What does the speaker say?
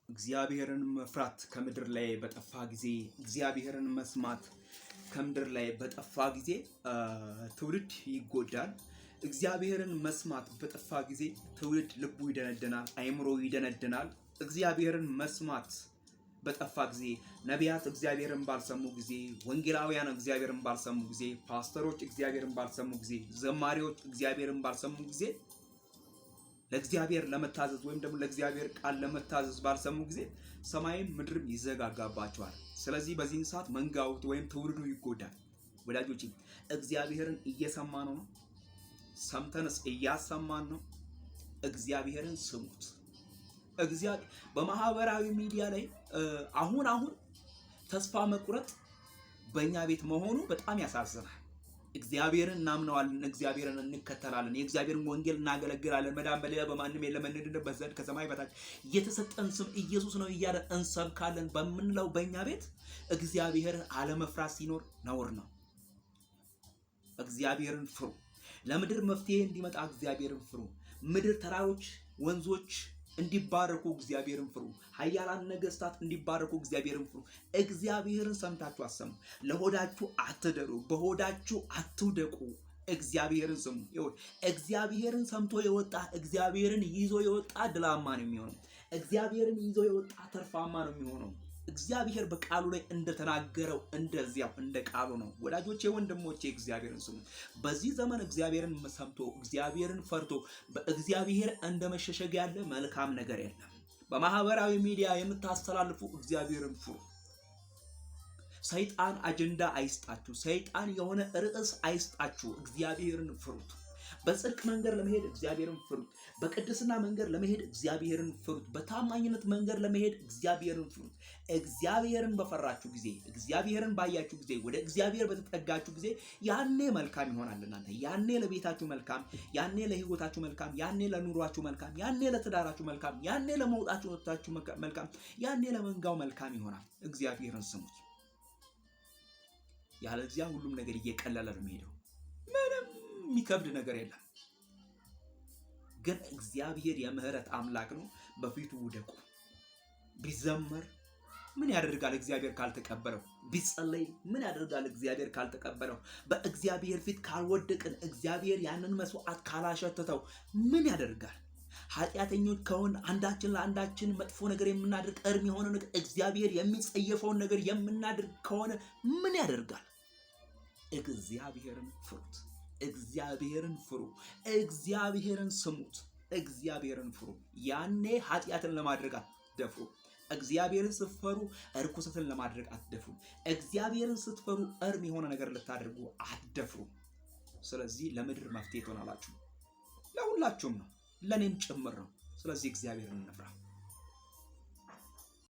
እግዚአብሔርን መፍራት ከምድር ላይ በጠፋ ጊዜ፣ እግዚአብሔርን መስማት ከምድር ላይ በጠፋ ጊዜ ትውልድ ይጎዳል። እግዚአብሔርን መስማት በጠፋ ጊዜ ትውልድ ልቡ ይደነድናል፣ አይምሮ ይደነድናል። እግዚአብሔርን መስማት በጠፋ ጊዜ፣ ነቢያት እግዚአብሔርን ባልሰሙ ጊዜ፣ ወንጌላውያን እግዚአብሔርን ባልሰሙ ጊዜ፣ ፓስተሮች እግዚአብሔርን ባልሰሙ ጊዜ፣ ዘማሪዎች እግዚአብሔርን ባልሰሙ ጊዜ፣ ለእግዚአብሔር ለመታዘዝ ወይም ደግሞ ለእግዚአብሔር ቃል ለመታዘዝ ባልሰሙ ጊዜ ሰማይም ምድርም ይዘጋጋባቸዋል። ስለዚህ በዚህን ሰዓት መንጋው ወይም ትውልዱ ይጎዳል። ወዳጆች፣ እግዚአብሔርን እየሰማን ነው? ሰምተንስ እያሰማን ነው? እግዚአብሔርን ስሙት። እግዚአብሔር በማህበራዊ ሚዲያ ላይ አሁን አሁን ተስፋ መቁረጥ በእኛ ቤት መሆኑ በጣም ያሳዝናል። እግዚአብሔርን እናምነዋለን፣ እግዚአብሔርን እንከተላለን፣ የእግዚአብሔርን ወንጌል እናገለግላለን። መዳን በሌላ በማንም የለም፣ እንድንበት ዘንድ ከሰማይ በታች የተሰጠን ስም ኢየሱስ ነው እያለን እንሰብካለን በምንለው በእኛ ቤት እግዚአብሔርን አለመፍራት ሲኖር ነውር ነው። እግዚአብሔርን ፍሩ። ለምድር መፍትሄ እንዲመጣ እግዚአብሔርን ፍሩ። ምድር፣ ተራሮች፣ ወንዞች እንዲባረኩ እግዚአብሔርን ፍሩ። ኃያላን ነገስታት እንዲባረኩ እግዚአብሔርን ፍሩ። እግዚአብሔርን ሰምታችሁ አሰሙ። ለሆዳችሁ አትደሩ፣ በሆዳችሁ አትውደቁ። እግዚአብሔርን ስሙ። ይኸውልህ፣ እግዚአብሔርን ሰምቶ የወጣ፣ እግዚአብሔርን ይዞ የወጣ ድላማ ነው የሚሆነው። እግዚአብሔርን ይዞ የወጣ ትርፋማ ነው የሚሆነው። እግዚአብሔር በቃሉ ላይ እንደተናገረው እንደዚያው እንደ ቃሉ ነው። ወዳጆቼ፣ ወንድሞቼ፣ እግዚአብሔርን ስሙ። በዚህ ዘመን እግዚአብሔርን ሰምቶ፣ እግዚአብሔርን ፈርቶ በእግዚአብሔር እንደ መሸሸግ ያለ መልካም ነገር የለም። በማህበራዊ ሚዲያ የምታስተላልፉ እግዚአብሔርን ፍሩ። ሰይጣን አጀንዳ አይስጣችሁ። ሰይጣን የሆነ ርዕስ አይስጣችሁ። እግዚአብሔርን ፍሩት። በጽድቅ መንገድ ለመሄድ እግዚአብሔርን ፍሩት። በቅድስና መንገድ ለመሄድ እግዚአብሔርን ፍሩት። በታማኝነት መንገድ ለመሄድ እግዚአብሔርን ፍሩት። እግዚአብሔርን በፈራችሁ ጊዜ፣ እግዚአብሔርን ባያችሁ ጊዜ፣ ወደ እግዚአብሔር በተጠጋችሁ ጊዜ ያኔ መልካም ይሆናል እናንተ። ያኔ ለቤታችሁ መልካም፣ ያኔ ለህይወታችሁ መልካም፣ ያኔ ለኑሯችሁ መልካም፣ ያኔ ለትዳራችሁ መልካም፣ ያኔ ለመውጣችሁ ወጥታችሁ መልካም፣ ያኔ ለመንጋው መልካም ይሆናል። እግዚአብሔርን ስሙት። ያለዚያ ሁሉም ነገር እየቀለለ ነው የሚሄደው። ምንም የሚከብድ ነገር የለም። ግን እግዚአብሔር የምህረት አምላክ ነው። በፊቱ ውደቁ። ቢዘመር ምን ያደርጋል እግዚአብሔር ካልተቀበለው? ቢጸለይ ምን ያደርጋል እግዚአብሔር ካልተቀበለው? በእግዚአብሔር ፊት ካልወደቅን፣ እግዚአብሔር ያንን መስዋዕት ካላሸተተው ምን ያደርጋል? ኃጢአተኞች ከሆን፣ አንዳችን ለአንዳችን መጥፎ ነገር የምናደርግ፣ እርም የሆነ ነገር፣ እግዚአብሔር የሚጸየፈውን ነገር የምናደርግ ከሆነ ምን ያደርጋል? እግዚአብሔርን ፍሩት። እግዚአብሔርን ፍሩ። እግዚአብሔርን ስሙት። እግዚአብሔርን ፍሩ። ያኔ ኃጢአትን ለማድረግ አትደፍሩ። እግዚአብሔርን ስትፈሩ እርኩሰትን ለማድረግ አትደፍሩ። እግዚአብሔርን ስትፈሩ እርም የሆነ ነገር ልታደርጉ አትደፍሩ። ስለዚህ ለምድር መፍትሄ ትሆናላችሁ። ለሁላችሁም ነው፣ ለእኔም ጭምር ነው። ስለዚህ እግዚአብሔርን እንፍራ።